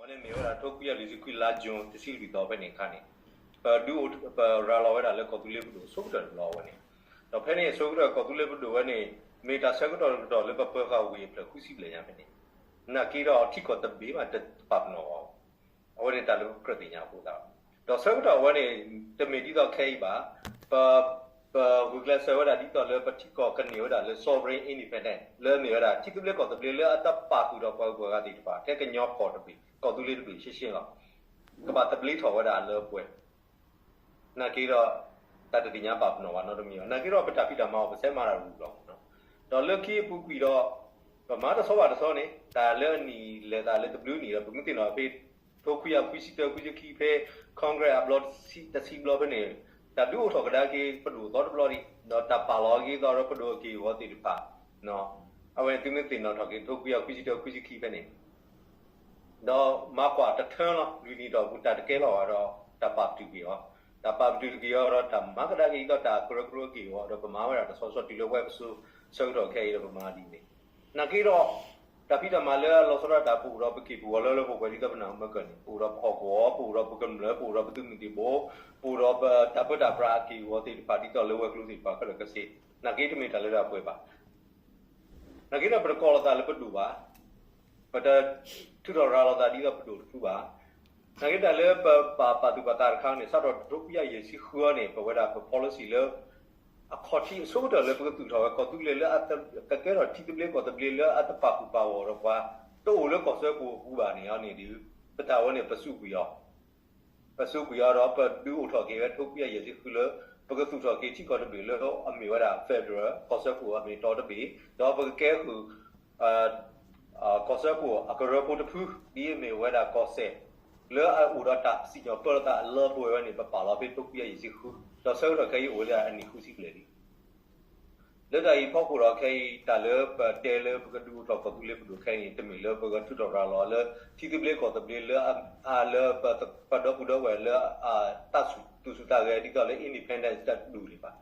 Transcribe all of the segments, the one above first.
န့ၣ်မ့ၢ်ဝဲဒၣ် ထိခွံကယၤလွံၢ်ဆံခွံ လါယူၤ တဆံလွံၢ်သီဖဲန့ၣ်အခါန့ၣ် ပဒုးအိၣ် ပရၤလီၤဝဲဒၣ်လၢကီၢ်သူလ့ၤပဒိၣ်အဆိကတၢၢ်တဘျီဝဲန့ၣ်, ဒီးဖဲန့ၣ်အဆိကတၢၢ် ကီၢ်သူလ့ၤပဒိၣ်ဝဲန့ၣ် မ့ၢ်တၢ်ဆၢကတီၢ်တကတီၢ်လၢပပၢၤဃာ်ဝ့ၢ်အဖျၢၣ်ဃုဆံဘျဲၣ်ညါဖဲန့ၣ်, နာ်က့ဒီးထံကီၢ်တဘ့ၣ်ဘၣ်တပာ်ပနီၣ်အီၤ, အဝဲန့ၣ်တၢ်လၢပကြၢးသ့ၣ်ညါအဃိသတး, ဒီးဆၢကတီၢ်အဝဲန့ၣ် တမ့ၢ်ဒ်သိးခဲအံၤဘၣ်, ပ ပဂုာ်ကျဲးစၢးဝဲဒၣ်ဒ်သိးလၢပထံကီၢ်ကန့ၢ်ဝဲဒၣ်လၢ sovereign independence လၢအမ့ၢ်ဝဲဒၣ် ထံသဘျ့ကီၢ်သဘျ့လၢအတပာ်ဃုာ်ဒီးပှၤဂုၤပှၤဂၤသ့ၣ်တဖၣ် ထဲကညီကီၢ်တဘ့ၣ် ကီၢ်သူလ့ၤတဘ့ၣ်ရှဲရှဲလီၤ. ကဘၣ်သဘျ့ထီၣ်ဝဲဒၣ်လၢပှဲၤ နာ်က့ဒီး တၢ်တသ့ၣ်ညါပာ်ပနီၣ်ဘၣ်နီတမံၤဘၣ်. နာ်က့ဒီးပတၢ်ဖံးတၢ်မၤအီၤ ပဆဲးမၤတၢ်ရူၢ်လီၤမးနီၤ. ဒီးလၢခံအပူၤကွံာ်ဒီး ပမၤတဆီဘၣ်တဆီန့ၣ် တၢ်လၢအနံၣ်လဲၤသးလၢတဘျုးနံၣ်ဒီး ပမ့ၢ်သ့ၣ်နီၣ်ဖဲ ထိခွံကယၤခွံဆံတၢ ခွံဆံခံဖဲ Congress အဘျီတဆံဘျီဖဲန့ၣ် တၢ်ဒုးအိၣ်ထီၣ်ကဒါက့ၤပဒိၣ်အသီတဘျီဒံး ဒီးတၢ်ပာ်လီၤက့ၤသီဒီးပဒိၣ်အက့ၢ်အဂီၤသ့ၣ်တဖၣ် အဝဲန့ၣ်သုမ့ၢ်သ့ၣ်နီၣ်ထီၣ်က့ၤ ထိခွံကယၤခွံဆံတၢ ခွံဆံခံဖဲန့ၣ် ဒီးမၤကွၢ်တထၢလီၤ လွံၢ်နံၣ်ဒီးပတၢ်တကဲလီၤဘၣ်ဒီး တၢ်ပာ်ပတုာ်က့ၤအီၤ, တၢ်ပာ်ပတုာ်က့ၤအီၤဒီးတၢ်မၤကဒါက့ၤအံၤဒီးတၢ်ကရၢကရိက့ၢ်အဂီၤဒီး ပမၤဝဲဒၣ်တဆီဆီတုၤလၢပဝဲပစိၤ ဆၢကတီၢ်ခဲအံၤဒီးပမၤဒ်န့ၣ်, နာ်က့ဒီး တၢ်ဖံးတၢ်မၤလၢအလီၤဆီဒၣ်တၢ် ပအိၣ်ဒီးပက့ၢ်ပဂီၤလၢလၢပှဲၤပှဲၤဒ်သိးပနၢ်ဟူမၢကၢၢ်န့ၣ် ပအိၣ်ဒီးပဟီၣ်ကဝီၤ ပအိၣ်ဒီးပကမျၢၢ် ပအိၣ်ဒီးပသုးမုၢ်သံၣ်ဘိ ပအိၣ်ဒီးပတၢ်ပၢတၢ်ပြးအက့ၢ်အဂီၤသ့ၣ်တဖၣ်ဒ်သိးလၢဝဲၤကျိၤသ့ၣ်တဖၣ်ခဲလၢာ်ခဲဆ့, နာ်က့တမ့ၢ်တၢ်လၢတၢ်ပှဲၤဘၣ်. နာ်က့ဒီးပတကိးလီၤသးလၢပဒိၣ်ဘၣ်, ပတထုးထီၣ်ရၤလီၤသးဒ်သိးပဒိၣ်တဖုဘၣ်. နာ်က့တၢ်လၢပပာ်ပာ်သူၣ်ပာ်သးတခါန့ၣ် စးထီၣ်ထိခွံကယၤယဲၢ်ဆံဃုအံၤန့ၣ် ပဝဲဒၣ်ပ policy လၢ အခီၣ်ထံးအဆိကတၢၢ်လၢပကသူၣ်ထီၣ်ဝဲကီၢ်သူလ့ၤလၢ ကကဲထီၣ်ထံသဘျ့ကီၢ်သဘျ့လၢအတပာ်ဃုာ်ပာ်ဂီၢ်ဒီးပှၤ တအိၣ်လၢကီၢ်စၢဖှိၣ်အပူၤဘၣ်န့ၣ်အီၤန့ၣ်ဒီး ပတၢ်ဝဲန့ၣ်ပစူးကွံာ်အီၤ ပစူးကွံာ်အီၤဒီး ပဒုးအိၣ်ထီၣ်က့ၤဝဲထိခွံကယၤယဲၢ်ဆံဃုလၢ ပကသူၣ်ထီၣ်က့ၤထံကီၢ်တဘ့ၣ်လၢအမ့ၢ်ဝဲဒၣ် federal ကီၢ်စၢဖှိၣ်အမ့ၢ်တီတဘ့ၣ်, ဒီးပကကဲဃုာ် ကီၢ်စၢဖှိၣ်အကရၢဖိတဖု ဒ်အမ့ၢ်ဝဲဒၣ်ကီၢ်စဲၣ် လၢအအိၣ်ဒီးတၢ်စံၣ်ညီၣ်ပၢလီၤသးအလၢပှဲၤဝဲန့ၣ် ပပာ်လီၤဖဲထိခွံကယၤယဲၢ်ဆံဃု, ဒီးဆၢကတီၢ်ခဲအံၤအိၣ်ဝဲဒၣ်အနံၣ်ဃုဆံဘျဲၣ်လံ. လၢတၢ်အံၤဖီခိၣ်ဒီးခဲအံၤ တၢ်လၢပတဲလၢပကဒုးအိၣ်ထီၣ်ကီၢ်သူလ့ၤပဒိၣ်ခဲအံၤန့ၣ် တမ့ၢ်လၢပကထုးထီၣ်ရၤလီၤလၢ ထံသဘျ့ကီၢ်သဘျ့လၢ လၢပဒီပုၢ်ဒီဝဲၢ်လၢ တၢ်သူၣ်စူၤသးဂဲၤဒ်သိးလၢ independence တဒူၣ်န့ၣ်ဘၣ်.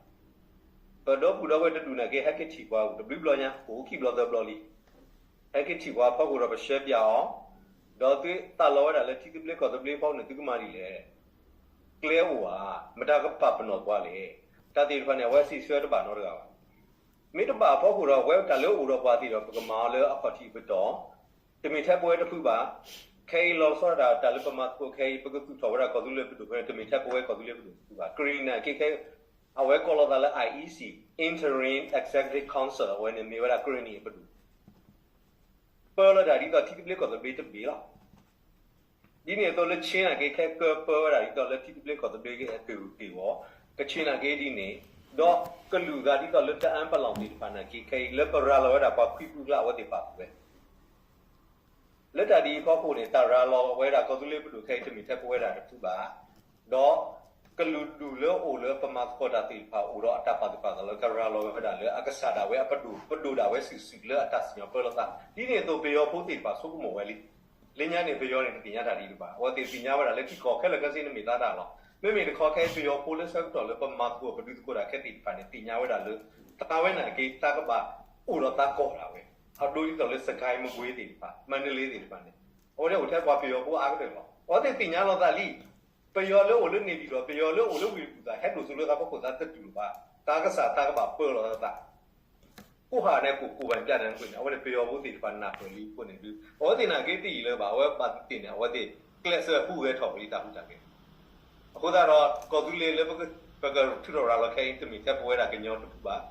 ပဒီပုၢ်ဒီဝဲၢ်တဒူၣ်နာ်က့ ဟဲက့ၤထံၣ်ပှၤတဘျုးဘျီညါ အိၣ်ခံဘျီသၢဘျီလံ. ဟဲက့ၤထံၣ်ပှၤဖီခိၣ်ဒီးပရှဲပၠးအီၤ, ဒီးသုသးလီဝဲဒၣ်လၢထံသဘျ့ကီၢ်သဘျ့ဖီခိၣ်န့ၣ် သုကမၤဒ်လဲၣ်. ကျဲအိၣ်ဧါ, မတၤကပာ်ပနီၣ်ပှၤလဲၣ်. တၢ်သ့ၣ်တဖၣ်န့ၣ် အဝဲစံးဆၢတဘၣ်နီတဂၤဘၣ်. မ့ၢ်တဘၣ်အဖီခိၣ်ဒီး အဝဲတၢ်လၢအိၣ်ဒီးပှၤသ့ၣ်ဒီး ပကမၤအီၤလၢအခီၣ်ထံးပတီၢ်, တမ့ၢ်ထဲပဝဲတဖုဘၣ်. ခဲအံၤလီၤဆီဒၣ်တၢ်လၢပမၤသကိးခဲအံၤ ပကသူၣ်ထီၣ်ဝဲဒၣ်ကီၢ်သူလ့ၤပဒိၣ်ဖဲန့ၣ် တမ့ၢ်ထဲပဝဲကီၢ်သူလ့ၤပဒိၣ်တဖုဘၣ်. ကရံၣ်နံၣ်နာ်က့ခဲ အဝဲကိးလီၤသးလၢ IEC, Interim Executive Council အဝဲန့ၣ်မ့ၢ်ဝဲဒၣ်ကရံၣ်နံၣ်အပဒိၣ် ပၢလီၤတၢ်ဒ်သိးထံသဘျ့ကီၢ်သဘျ့တဘ့ၣ်လီၤ. ဒ်န့ၣ်အသိးလၢ Chin နာ်က့ ခဲကပၢဝဲဒၣ်ဒ်သိးလၢထံသဘျ့ကီၢ်သဘျ့အက့ၢ်ဂီၤ, ကချ့ၣ်နာ်က့ဒ်န့ၣ်, ဒီးကလုာ်ဂၤဒ်သိးလၢတအၢပလီၢ်သ့ၣ်တဖၣ်နာ်က့ ခဲအံၤ လၢပရၤလီၤဝဲဒၣ်ပှၤခွံဖုကျါအဝဲသ့ၣ်ပာ်ဃုာ်ဝဲ လၢတၢ်ဒ်အံၤဖီခိၣ်န့ၣ် တၢ်ရၤလီၤဝဲဒၣ်ကီၢ်သူလ့ၤပဒိၣ်ခဲအံၤ တမ့ၢ်ထဲပဝဲဒၣ်တဖုဘၣ်. ဒီးကလုာ်ဒူၣ်လၢအိၣ်လၢပမၤသကိးတၢ်သ့ၣ်တဖၣ် အိၣ်ဒီးအတၢ်ပာ်သူၣ်ပာ်သးလၢ ကရၤလီၤဝဲဒၣ်လၢအကစၢ်ဒၣ်ဝဲအပဒိၣ်, ပဒိၣ်ဒၣ်ဝဲစုာ်စုာ်လၢအတၢ်စံၣ်ညီၣ်ပၢလီၤသး, ဒ်န့ၣ်အသိးပယီၤဖိသ့ၣ်တဖၣ်ဆိကမိၣ်ဝဲလံ. လၢညါန့ၣ် ပယီၤန့ၣ် တသ့ၣ်ညါတၢ်ဒ်အံၤဘၣ်. အဝဲသ့ၣ်သ့ၣ်ညါဝဲဒၣ်လၢထံကီၢ်ခဲလၢာ်ခဲဆ့န့ၣ်မ့ၢ်သါတၢ်လီၤ. မ့မ့ၢ်တခီခဲအံၤ ပယီၤဖိလၢဆၢကတီၢ်လၢပမၤသကိးပဒုးသကိးတၢ်ခဲသ့ၣ်တဖၣ်န့ၣ် သ့ၣ်ညါဝဲဒၣ်လၢ သးဝဲနာ်က့ သးကဘၣ်အိၣ်ဒီးသးကီၢ်ဒၣ်ဝဲ, အဒိဒ်သိးလၢ စကဲမကွ့သ့ၣ်တဖၣ်, မါဒလ့သ့ၣ်တဖၣ်န့ၣ်, အဝဲန့ၣ်အိၣ်ထဲပှၤပယီၤဖိအါကတၢၢ်လီၤ. အဝဲသ့ၣ်သ့ၣ်ညါလီၤသးလံ. ပယီၤလၢအိၣ်လၢန့ၣ်ပၠံၣ်ဒီး ပယီၤလၢအိၣ်လၢဝ့ၢ်တကူၣ်သး ဟဲဒိၣ်စိလၢသးဖီခိၣ်သးတတူၢ်လၢၤဘၣ်. သးကစၢ်သးကဘၣ်ပၢလီၤသး ကိးဟးန့ၣ် ကိးကိးဘၣ်ပျၢ်န့ၣ်ကွ့ၢ်န့ၣ် အဝဲန့ၣ်ပယီၤဖိသ့ၣ်တဖၣ်နၢ်ပၢၢ်လံအဃိန့ၣ်ဒုး အဝဲသ့ၣ်နာ်က့သ့ၣ်ညါလၢၤဘၣ်. အဝဲဘၣ်သ့ၣ်သ့ၣ်န့ၣ် အဝဲသ့ၣ်ကျဲးစၢးဟူးဂဲၤထီၣ်ဝဲလံတၢ်ဟူးတၢ်ဂဲၤ အဃိသတးဒီး ကီၢ်သူလ့ၤလၢပကထုးထီၣ်ရၤလီၤခဲအံၤ တမ့ၢ်ထဲပဝဲဒၣ်ကညီတဖုဘၣ်.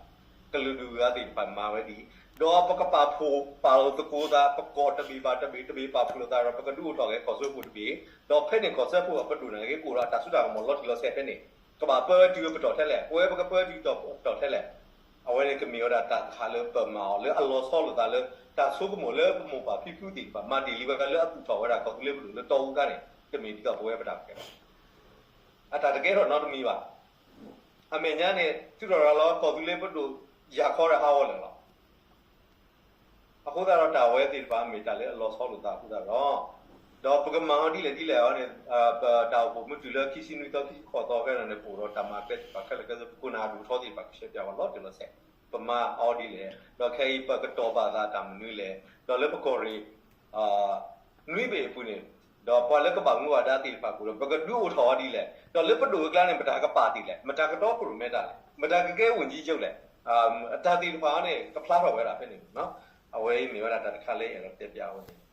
ကလုာ်ဒူၣ်ဂၤသ့ၣ်တဖၣ်မၤဝဲဒ်အံၤ, ဒီးပကပာ်ဖှိၣ်ပာ်လိာ်သကိးသး ပကီၢ်တဘ့ၣ်ဘၣ်တဘ့ၣ် တဘ့ၣ်ပာ်ဖှိၣ်လိာ်သးဒီး ပကဒုးအိၣ်ထီၣ်က့ၤကီၢ်စၢဖှိၣ်တဘ့ၣ်, ဒီးဖဲန့ၣ်ကီၢ်စၢဖှိၣ်အပဒိၣ်နာ်က့ ကအိၣ်ဒီးအတၢ်စိတၢ်ကမီၤလီၤတံၢ်လီၤဆဲးဖဲန့ၣ်, ကဘၣ်ပၢဝဲတုၤပတီၢ်ထဲလဲၣ်, ပဝဲပကပၢတုၤပတီၢ်ထဲလဲၣ်. အဝဲန့ၣ်ကမ့ၢ်ဝဲဒၣ်တၢ်တခါလၢပမၤအီၤလၢအလီၤဆီလိာ်သးလၢ တၢ်ဆိကမိၣ်လၢပမိၢ်ပၢ်ဖံဖုသ့ၣ်တဖၣ် မၤတ့ၢ်လံဝဲလၢအသူၣ်ထီၣ်ဝဲဒၣ်ကီၢ်သူလ့ၤပဒိၣ်လၢတီအူခါန့ၣ် တမ့ၢ်ဒ်သိးပဝဲပတၢ်ကဲဘၣ်. အတၢ်တကဲထီၣ်နီတမံၤဘၣ်. အမဲာ်ညါန့ၣ် ထုးထီၣ်ရၤလီၤကီၢ်သူလ့ၤပဒိၣ်ယၢ်ခီဒီးဟးဂီၤလၢာ်လီၤ. အဃိသတးဒီးတၢ်ဝဲသ့ၣ်တဖၣ်မ့ၢ်တၢ်လၢအလီၤဆီလိာ်သးအဃိသတးဒီး, ဒီးပကမၤအီၤဒ်လဲၣ်ဒ်လဲၣ်အီၤန့ၣ် ပတၢ်အိၣ်ဖှိၣ်မုၢ်တုၤလၢခံဆံနွံသီ ခံဆံဃိးသီဖဲန့ၣ် ပအိၣ်ဒီးတၢ်မၤကျဲသ့ၣ်တဖၣ်ခဲလၢာ်ခဲဆ့ ပခိၣ်နၢ်ဒိၣ်ထီသ့ၣ်တဖၣ် ကဆှဲပၠးဝဲလီၤတံၢ်လီၤဆဲး, ပမၤအီၤဒ်လဲၣ်, ဒီးခဲအံၤပကတီၢ်ပာ်သးတၢ်မနုၤလဲၣ်, ဒီးလၢပကီၢ်ရ့ၣ် နွံဘ့ၣ်အပူၤန့ၣ် ဒီးပှၤလၢကဘၣ်မူဘၣ်ဒါသ့ၣ်တဖၣ်အပူၤဒီး ပကဒုးအိၣ်ထီၣ်အီၤဒ်လဲၣ်, ဒီးလၢပဒိၣ်အကျါန့ၣ် မတၤကပာ်တ့ၢ်လဲၣ်, မတၤကတီခိၣ်ရိၣ်မဲတၢ်လဲၣ်, မတၤကကဲဝန်ကြီးချုပ်လဲၣ်, အတၢ်သ့ၣ်တဖၣ်န့ၣ် ကဖျါထီၣ်ဝဲဒၣ်ဖဲန့ၣ်လီၤ. အဝဲအံၤမ့ၢ်ဝဲဒၣ်တၢ်တခါလၢယအဲၣ်ဒိးတဲပၠးအဝဲန့ၣ်.